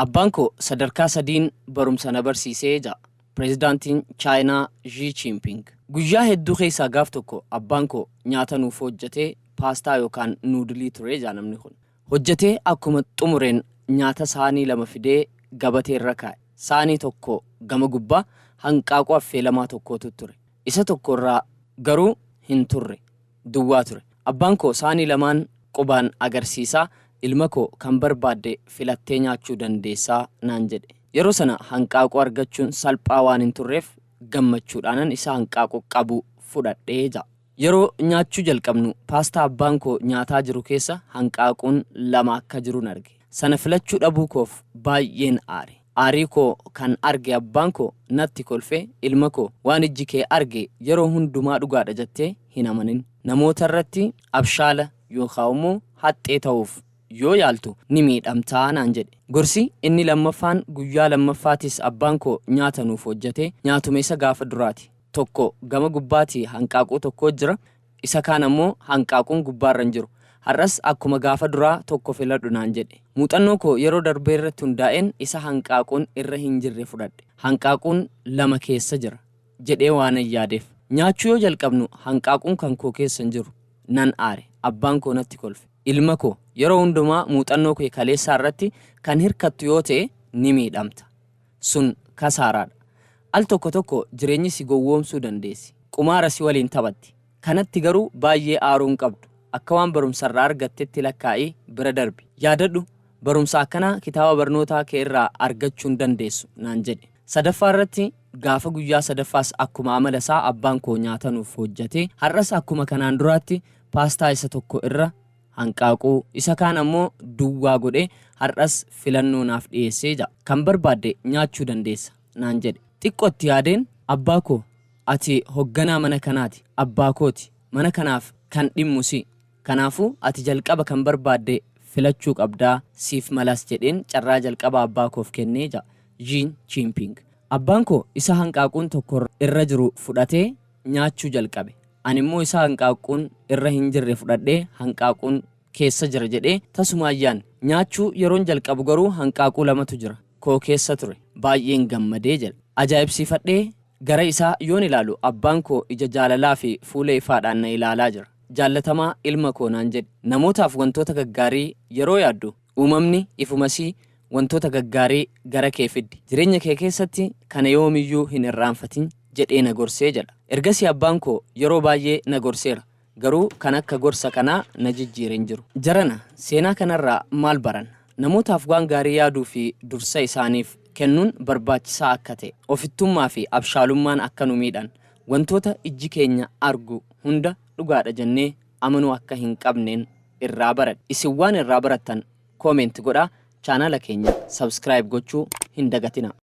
Abbaan koo sadarkaa sadiin barumsa na barsiisee ja'a Pireezidaantiin Chaayinaa Zhii Chiinping. Guyyaa hedduu keessaa gaaf tokko abbaan koo nyaata nuuf hojjetee paastaa yookaan nuudilii ture ja'a namni kun. Hojjetee akkuma xumureen nyaata saanii lama fidee gabatee irra kaa'e. Saanii tokko gama gubbaa hanqaaquu affeelamaa tokkootu ture. Isa tokko irraa garuu hin turre. Duwwaa ture. Abbaan koo saanii lamaan qubaan agarsiisaa ilma koo kan barbaadde filattee nyaachuu dandeessaa naan jedhe. Yeroo sana hanqaaquu argachuun salphaa waan hin turreef gammachuudhaanan isa hanqaaquu qabu fudhadhee ja'a. Yeroo nyaachuu jalqabnu paastaa abbaan koo nyaataa jiru keessa hanqaaquun lama akka jirun arge. Sana filachuu dhabuu koof baay'een aare. Aarii koo kan arge abbaan koo natti kolfee ilma koo waan ijji kee arge yeroo hundumaa dhugaadha jettee hin amanin. Namoota irratti abshaala yookaan immoo haxxee ta'uuf yoo yaaltu ni miidhamtaa naan jedhe. Gorsi inni lammaffaan guyyaa lammaffaatis abbaan koo nyaata nuuf hojjetee nyaatuma isa gaafa duraati. Tokko gama gubbaatii hanqaaquu tokko jira, isa kaan ammoo hanqaaquun gubbaarra hin jiru. Har'as akkuma gaafa duraa tokko filadhu naan jedhe. Muuxannoo koo yeroo darbee irratti hundaa'een isa hanqaaquun irra hin jirre fudhadhe. Hanqaaquun lama keessa jira jedhee waanan yaadeef. Nyaachuu yoo jalqabnu hanqaaquun kan koo keessa hin jiru. Nan aare. Abbaan koo natti kolfe. Ilma koo yeroo hundumaa muuxannoo kee kaleessaa irratti kan hirkattu yoo ta'e ni miidhamta. Sun kasaaraadha. Al tokko tokko jireenyi si gowwoomsuu dandeessi. Qumaara si waliin taphatti. Kanatti garuu baay'ee aaruu hin qabdu. Akka waan barumsa irraa argattetti lakkaa'ii bira darbi. Yaadadhu, barumsa akkanaa kitaaba barnootaa kee irraa argachuu hin dandeessu naan jedhe. Sadaffaa irratti gaafa guyyaa sadaffaas akkuma amala isaa abbaan koo nyaata nuuf hojjetee har'as akkuma kanaan duraatti paastaa isa tokko irra hanqaaquu isa kaan ammoo duwwaa godhee har'as filannoo naaf dhiyeessee ja'a. Kan barbaadde nyaachuu dandeessa naan jedhe. Xiqqootti yaadeen abbaa koo ati hogganaa mana kanaati, abbaa kooti, mana kanaaf kan dhimmu si. Kanaafuu ati jalqaba kan barbaadde filachuu qabdaa siif malas jedheen carraa jalqaba abbaa koof kennee ja'a. Zhiin Chiinping. Abbaan koo isa hanqaaquun tokko irra jiru fudhatee nyaachuu jalqabe. Ani immoo isa hanqaaquun irra hin jirre fudhadhee hanqaaquun keessa jira jedhee tasumaan yaadne. Nyaachuu yeroon jalqabu garuu hanqaaquu lamatu jira. Koo keessa ture. Baay'een gammadee jedha. Ajaa'ibsiifadhee gara isaa yoon ilaalu abbaan koo ija jaalalaa fi fuula ifaadhaan na ilaalaa jira. Jaallatamaa ilma koo naan jedhe. Namootaaf wantoota gaggaarii yeroo yaaddu uumamni ifumasii wantoota gaggaarii gara kee fiddi. Jireenya kee keessatti kana yoomiyyuu hin irraanfatin jedhee na gorsee jedha. Ergasii abbaan koo yeroo baay'ee na gorseera. Garuu kan akka gorsa kanaa na jijjiire hin jiru. Jarana, seenaa kanarraa maal baranna? Namootaaf waan gaarii yaaduu fi dursa isaaniif kennuun barbaachisaa akka ta'e, ofittummaa fi abshaalummaan akka nu miidhan, wantoota ijji keenya argu hunda dhugaadha jennee amanuu akka hin qabneen irraa baradhe. Isin waan irraa barattan comment godhaa, chaanaala keenya subscribe gochuu hin dagatinaa.